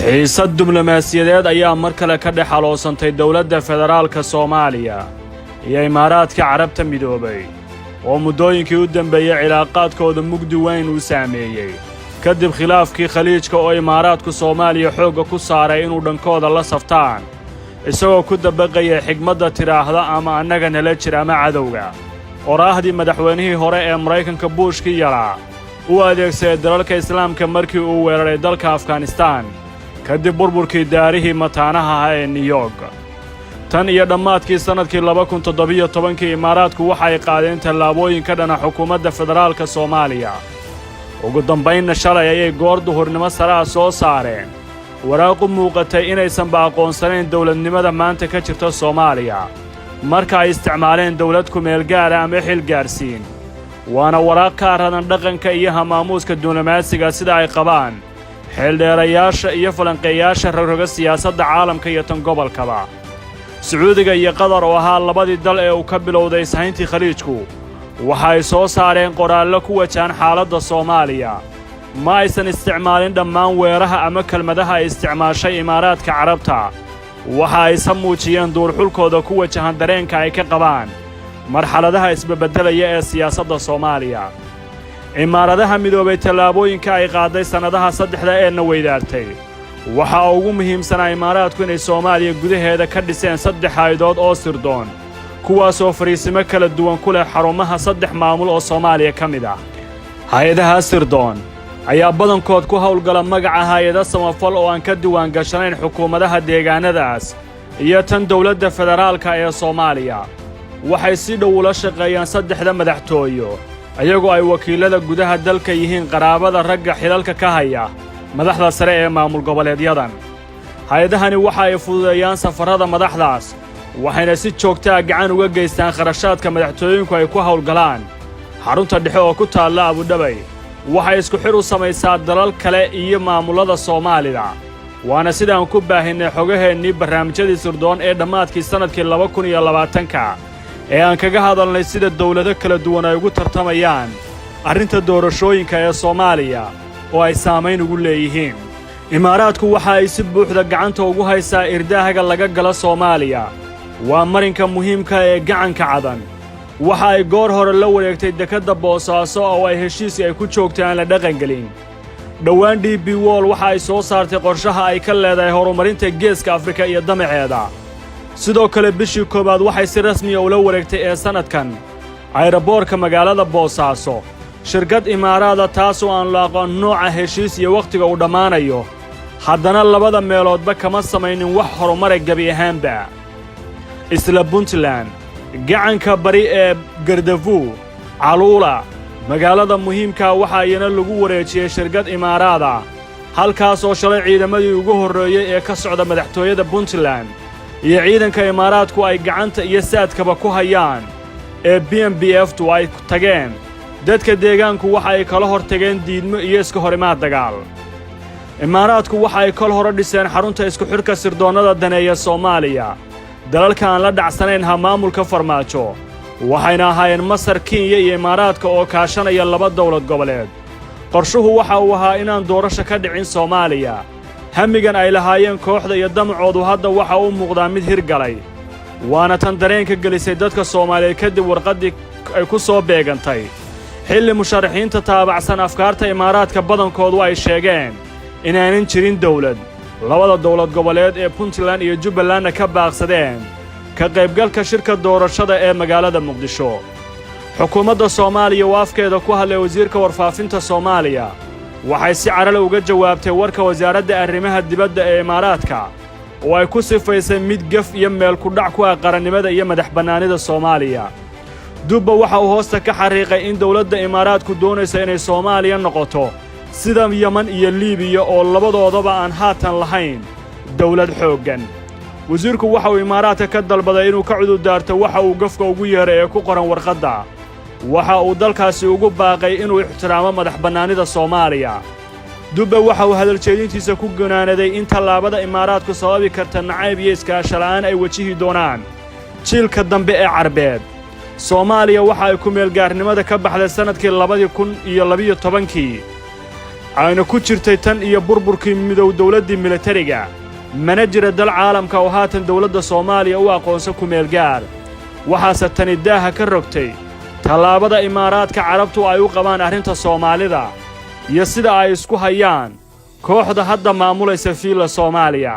Xiisad diblomaasiyadeed ayaa mar kale ka dhex aloosantay dowladda federaalka Soomaaliya iyo Imaaraadka Carabta Midoobay, oo muddooyinkii u dambeeyey cilaaqaadkooda mugdi weyn uu saameeyey, kadib khilaafkii Khaliijka oo Imaaraadku Soomaaliya xoogga ku saaray inuu dhankooda la saftaan, isagoo ku dabaqaya xigmadda tidhaahda "ama annaga nala jir ama cadowga", oraahdii madaxweynihii hore ee Maraykanka Buushkii yaraa u adeegsaday dalalka Islaamka markii uu weeraray dalka Afghanistaan kadib burburkii daarihii mataanaha ah ee New York. Tan iyo dhammaadkii sannadkii 2017-kii, Imaaraadku waxay qaadeen tallaabooyin ka dhana xukuumadda federaalka Soomaaliya. Ugu dambaynna shalay ayay goor duhurnimo saraha soo saareen waraaq u muuqatay inaysanba aqoonsanayn dowladnimada maanta ka jirta Soomaaliya, marka ay isticmaaleen dowlad ku-meelgaara ama xil gaarsiin. Waana waraaq ka arradan dhaqanka iyo hamaamuuska diblomaasiga, sida ay qabaan xeeldheerayaasha iyo falanqeeyaasha rogroga siyaasadda caalamka iyo tan gobolkaba. Sacuudiga iyo Qatar, oo ahaa labadii dal ee uu ka bilowday ishayntii Khaliijku, waxa ay soo saareen qoraallo ku wajahan xaaladda Soomaaliya. Ma aysan isticmaalin dhammaan weeraha ama kelmadaha ay isticmaashay Imaaraadka Carabta. Waxa ayse muujiyeen duurxulkooda ku wajahan dareenka ay ka qabaan marxaladaha isbabeddelaya ee siyaasadda Soomaaliya. Imaaradaha Midoobay tallaabooyinka ay qaaday sannadaha saddexda eena weydaartay waxaa ugu muhiimsanaa Imaaraadku inay Soomaaliya gudaheeda ka dhiseen saddex haydood oo sirdoon, kuwaasoo fariisimo kala duwan ku leh xarumaha saddex maamul oo Soomaaliya ka mid ah. Hay-adaha sirdoon ayaa badankood ku howlgala magaca hay-ado samafal oo aan ka diwaangashanayn xukuumadaha deegaanadaas iyo tan dowladda federaalka ee Soomaaliya. Waxay si dhow ula shaqeeyaan saddexda madaxtooyo, iyagoo ay wakiillada gudaha dalka yihiin qaraabada ragga xilalka ka haya madaxda sare ee maamul goboleedyadan. Hay-adahani waxa ay fududeeyaan safarrada madaxdaas, waxayna si joogtaa gacan uga geystaan kharashaadka madaxtooyinku ay ku howlgalaan. Xarunta dhexe oo ku taalla Abudhabay waxay isku xidh u samaysaa dalal kale iyo maamullada Soomaalida, waana sidaan ku baahinnay xogaheennii barnaamijyadii sirdoon ee dhammaadkii sannadkii 2020-ka ee aan kaga hadalnay sida dawlado kala duwan ay ugu tartamayaan arrinta doorashooyinka ee Soomaaliya oo ay saamayn ugu leeyihiin. Imaaraadku waxa ay si buuxda gacanta ugu haysaa irdaahaga laga galo Soomaaliya, waa marinka muhiimka ee gacanka Cadan. Waxa ay goor hore la wareegtay dekedda Boosaaso, oo ay heshiiskii ay ku joogtay aan la dhaqangelin. Dhowaan DP World waxa ay soo saartay qorshaha ay ka leedahay horumarinta Geeska Afrika iyo damaceeda. Sidoo kale bishii koowaad waxay si rasmiya ula wareegtay ee sannadkan ayraboorka magaalada Boosaaso shirkad Imaaraada, taasoo aan la aqoon nooca heshiis iyo wakhtiga uu dhammaanayo. Haddana labada meeloodba kama samaynin wax horumara gebi ahaanba. Isla Puntland, gacanka bari ee Gardafuu, Caluula, magaalada muhiimkaa, waxaa iyana lagu wareejiyey shirkad Imaaraada, halkaasoo shalay ciidamadii ugu horreeyey ee ka socda madaxtooyada Puntland iyo ciidanka Imaaraadku ay gacanta iyo saadkaba ku hayaan ee BMBF tu ay tageen. Dadka deegaanku waxa ay kala hor tageen diidmo iyo iska horimaad dagaal. Imaaraadku waxa ay kol hore dhiseen xarunta isku xidhka sirdoonnada daneeya Soomaaliya, dalalka aan la dhacsanayn ha maamulka Farmaajo, waxayna ahaayeen Masar, Kenya iyo Imaaraadka oo kaashanaya laba dowlad goboleed. Qorshuhu waxa uu ahaa inaan doorasho ka dhicin Soomaaliya. Hamigan ay lahaayeen kooxda iyo damacoodu hadda waxa uu muuqdaa mid hirgalay, waana tan dareenka gelisay dadka Soomaaliyeed, kadib warqaddii ay ku soo beegantay xilli musharaxiinta taabacsan afkaarta Imaaraadka badankoodu ay sheegeen inaanan jirin dowlad labada dowlad goboleed ee Puntland iyo Jubbalandna ka baaqsadeen ka qaybgalka shirka doorashada ee magaalada Muqdisho. Xukuumadda Soomaaliya oo afkeeda ku hadlay wasiirka warfaafinta Soomaaliya waxay si carale uga jawaabtay warka wasaaradda arrimaha dibadda ee Imaaraadka, oo ay ku sifaysay mid gef iyo meel kudhac ku ah qarannimada iyo madax bannaanida Soomaaliya. Dubba waxa uu hoosta ka xariiqay in dowladda Imaaraadku doonaysa inay Soomaaliya noqoto sida Yeman iyo Liibiya, oo labadoodaba aan haatan lahayn dowlad xooggan. Wasiirku waxa uu Imaaraadka ka dalbaday inuu ka cudurdaarto waxa uu gafka ugu yeeray ee ku qoran warqadda. Waxa uu dalkaasi ugu baaqay inuu ixtiraamo madax bannaanida Soomaaliya. Dubbe waxa uu hadaljeedintiisa ku gunaanaday in tallaabada Imaaraadku sababi karta nacayb iyo iskaashala'aan ay wajihi doonaan jiilka dambe ee Carbeed. Soomaaliya waxa ay ku meelgaarnimada ka baxday sannadkii 2012-kii. Ayna ku jirtay tan iyo burburkii midow dowladdii militariga. Mana jira dal caalamka oo haatan dowladda Soomaaliya u aqoonsan kumeelgaar. Waxaase tani daaha ka rogtay tallaabada Imaaraadka Carabtu ay u qabaan arrinta Soomaalida iyo sida ay isku hayaan kooxda hadda maamulaysa Villa Soomaaliya.